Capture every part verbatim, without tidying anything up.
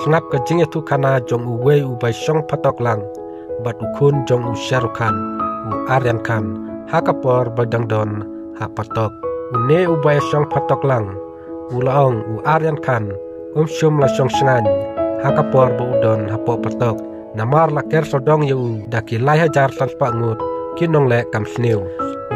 sngap ka jingïathuhkhana jong uwei u bai shong phatok lang bad u khun jong u Shah Rukh Khan, u Aryan Khan, ha ka por ba dang don ha phatok. Une u bai shong phatok lang, u la ong u Aryan Khan, um shym la shong shngaiñ ha ka por ba u don hapoh phatok, namar la ker sawdong ïa u da ki lai hajar san spah ngut ki nongleh kam sniew.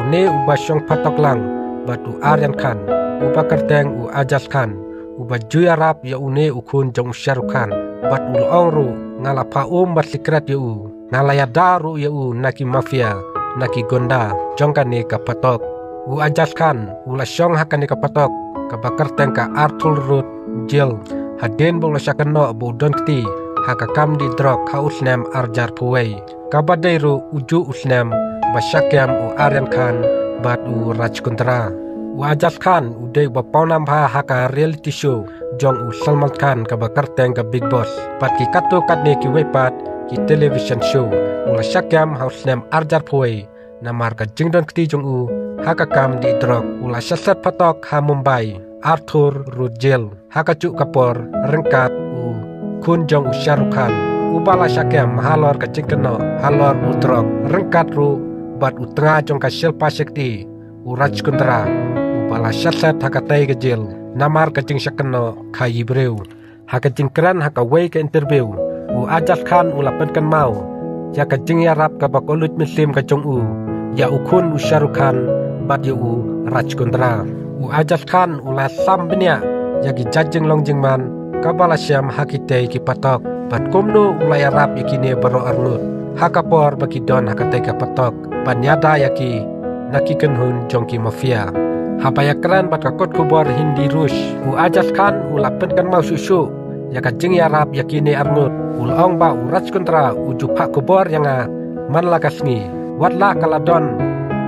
Une u bai shong phatok lang bad u Aryan Khan, u ba kyrteng u Ajaz Khan, u ba ju ïarap ïa une u khun jong u Shah Rukh Khan, bad u la ong ruh, nga la phah um bad sikret ïa u, nga la ïada ruh ïa u na ki mafia, na ki gunda jong kane ka phatok. U Ajaz Khan u la shong ha kane ka phatok kaba kyrteng ka Arthur Road Jail, hadien ba u la shah kynnoh ba u don kti ha ka kam dih drok ha u snem ar hajar phew wei, kaba dei ruh u juh u snem ba shah kem u Aryan Khan bad u Raj Kundra. U Ajaz Khan u dei uba pawnam bha ha ka reality show jong u Salman Khan kaba kyrteng ka Bigg Boss, bad ki katto katne kiwei pat ki television show. U la shah kem ha u snem ar hajar phew wei namar ka jingdon kti jong u ha ka kam dih drok. U la shah set phatok ha Mumbai Arthur Road Jail ha kajuh ka por ryngkat u khun jong u Shah Rukh Khan, uba la shah kem halor ka jingkynnoh halor u drok, ryngkat ruh bad u tnga jong ka Shilpa Shetty, u Raj Kundra, uba la shah set ha katei ka jail namar ka jingshah kynnoh khaïi briew. Ha ka jingkren ha kawei ka interview, u Ajaz Khan u la pynkynmaw ïa ka jingïarap kaba kylluid mynsiem ka jong u ïa u khun u Shah Rukh Khan bad ïa u Raj Kundra. U Ajaz Khan u la sam bniah ïa ki jait jinglong jingman kaba la shem ha kitei ki phatok, bad kumno u la ïarap ïa kine baroh arngut ha ka por ba ki don ha katei ka phatok ban ïada ïa ki na ki kynhun jong ki mafia. Haba ïakren bad ka kot khubor Hindu Kush, u Ajaz Khan u la pynkynmaw shuh shuh ïa ka jingïarap ïa kine arngut. U la ong ba u Raj Kundra u ju phah khubor ïa nga man la ka sngi, wat la ka la don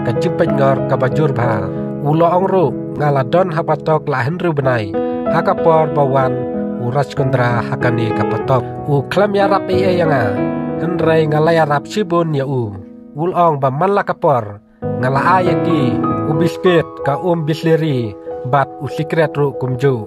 ka jingpeitngor kaba jur bha. U la ong ruh, nga la don ha phatok la hynriew bnai ha ka por ba wan u Raj Kundra ha kane ka phatok. U khlem ïarap ei ei ïa nga, hynrei nga la ïarap shibun ïa u. U la ong ba man la ka por nga la ai ïa ki u biskit, ka um Bisleri bad u sikret ruh kumjuh.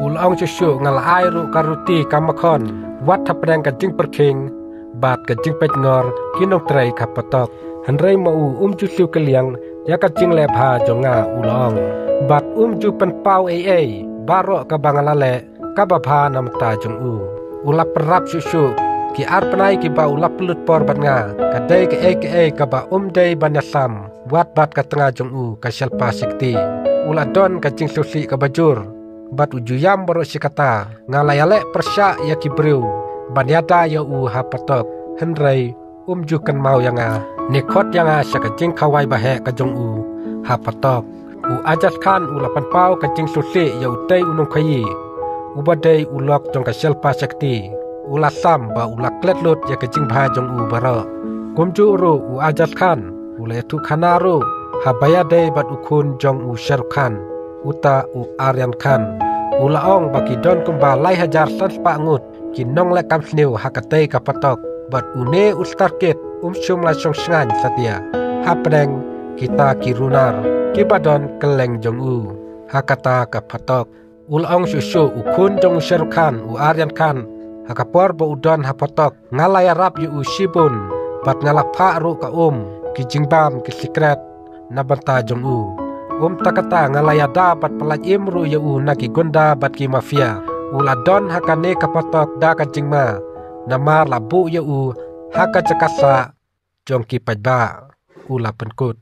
U la ong shuh shuh, nga la ai ruh ka ruti, ka makhon, wat hapdeng ka jingpyrkhing bad ka jingpeitngor ki nongtrei ka phatok. Hynrei ma u um ju siew kylliang ïa ka jingleh bha jong nga, u la ong. Bad um ju pynpaw ei ei baroh kaba nga la leh kaba bha na bynta jong u. U la pynrap shuh shuh, ki ar bnai kiba u la pynlut por bad nga, ka dei kaei kaei kaba um dei ban ïasam, wat bad ka tnga jong u ka Shilpa Shetty. U la don ka jingsngewsih kaba jur bad u ju ïam baroh shi katta. Nga la ïaleh pyrshah ïa ki briew ban ïada ïa u ha phatok, hynrei um ju kynmaw ïa nga ne khot ïa nga sha ka jingkhawai ba heh ka jong u ha phatok. U Ajaz Khan u la pynpaw ka jingsngewsih ïa utei u nongkhaïi uba dei u lok jong ka Shilpa Shetty. U la sam ba u la klet lut ïa ka jingbha jong u baroh. Kumjuh ruh u Ajaz Khan u la ïathuhkhana ruh haba ïadei bad u khun jong u Shah Rukh Khan, uta u Aryan Khan. U la ong ba ki don kumba lai hajar san spah ngut ki nongleh kam sniew ha katei ka phatok, bad une u star kid um shym la shong shngaiñ satia hapdeng kita ki runar kiba don kylleng jong u ha kata ka phatok. U la ong shuh shuh, u khun jong u Shah Rukh Khan, u Aryan Khan, ha ka por ba u don ha phatok, nga la ïarap ïa u shibun bad nga la phah ruh ka um, ki jingbam, ki sikret na bynta jong u. Ym tang kata, nga la ïada bad pyllait im ruh ïa u na ki gunda bad ki mafia. U la don ha kane ka phatok da ka jingma namar la buh ïa u ha ka jaka sah jong ki paidbah, u la pynkut.